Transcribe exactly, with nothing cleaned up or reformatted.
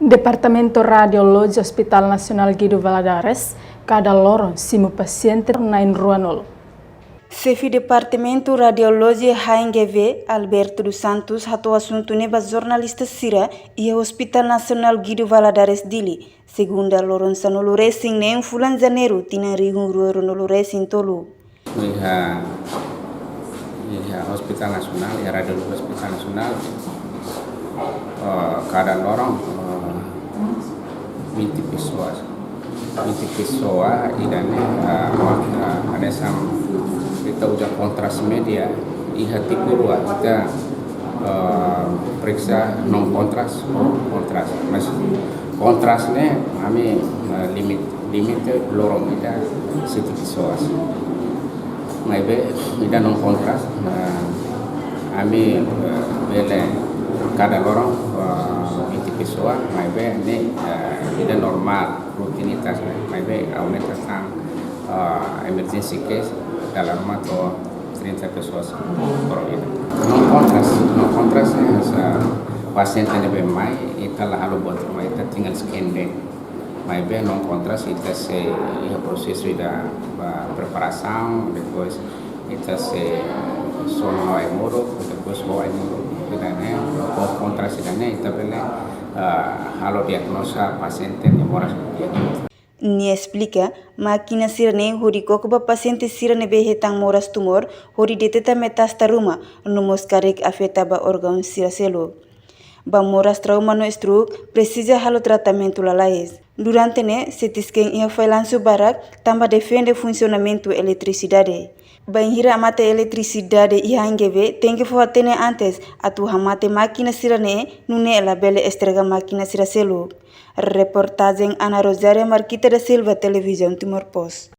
Departamentu Radiolojia Hospital Nasionál Guido Valadares kada loron simu pasiente na'in ruanulu. Xefe Departamentu Radiolojia H N G V, Alberto dos Santos, hato'o asuntu ne'e ba jornalista sira iha Hospital Nasionál Guido Valadares, Dili, segunda loron sanulu resin neen fulan Janeiru tinan rihun rua ruanulu resin tolu. Iha, iha Hospital Nasionál, iha Radiolojia Hospital Nasionál, eh, kada loron, eh, vinte pessoas. Vinte pessoas, ida-ne'e, eh, mak, eh, hanesan ita uza kontras média, iha tipu rua, ita, eh, periksa non kontras, kontras. Mas kontras ne'e, ami, eh, limit, limite loron ida sete pessoas. Maibé, ida non kontras, eh, ami, eh, bele kada loron, eh, vinte pessoas, maibé ne'e, eh, ida normál, rutinitas, ne'e. Maibé aumenta tan, eh, emergency case, dala ruma to'o trinta pessoas por ida. Non kontras, non kontras, eh, hanesan pasiente ne'ebé mai, ita la halo buat ruma, ita tinggal scan de'it. Maibé non kontras ita sei iha prosesu ida ba preparasaun, depois ita sei sona ho ai-moruk, depois ho ai-moruk ida-ne'e, ho kontras ida-ne'e, ita bele, ah, halo diagnoza pasiente ne'ebé moras ho diabetes. Nia esplika, mákina sira-ne'e hodi koko ba pasiente sira ne'ebé hetan moras tumór, hodi deteta metástase ruma, no mós karik afeta ba órgaun sira seluk. Ba moras trauma no stroke, presiza halo tratamentu lalais. Durante ne'e, C T scan iha fallansu barak, tanba defende funsionamentu eletrisidade. Bainhira hamate eletrisidade iha H N G V, tenke fó hatene antes, atu hamate mákina sira-ne'e, nune'e labele estraga mákina sira seluk. Reportajen Ana Rosária Marquita da Silva, Televizaun Timor Post.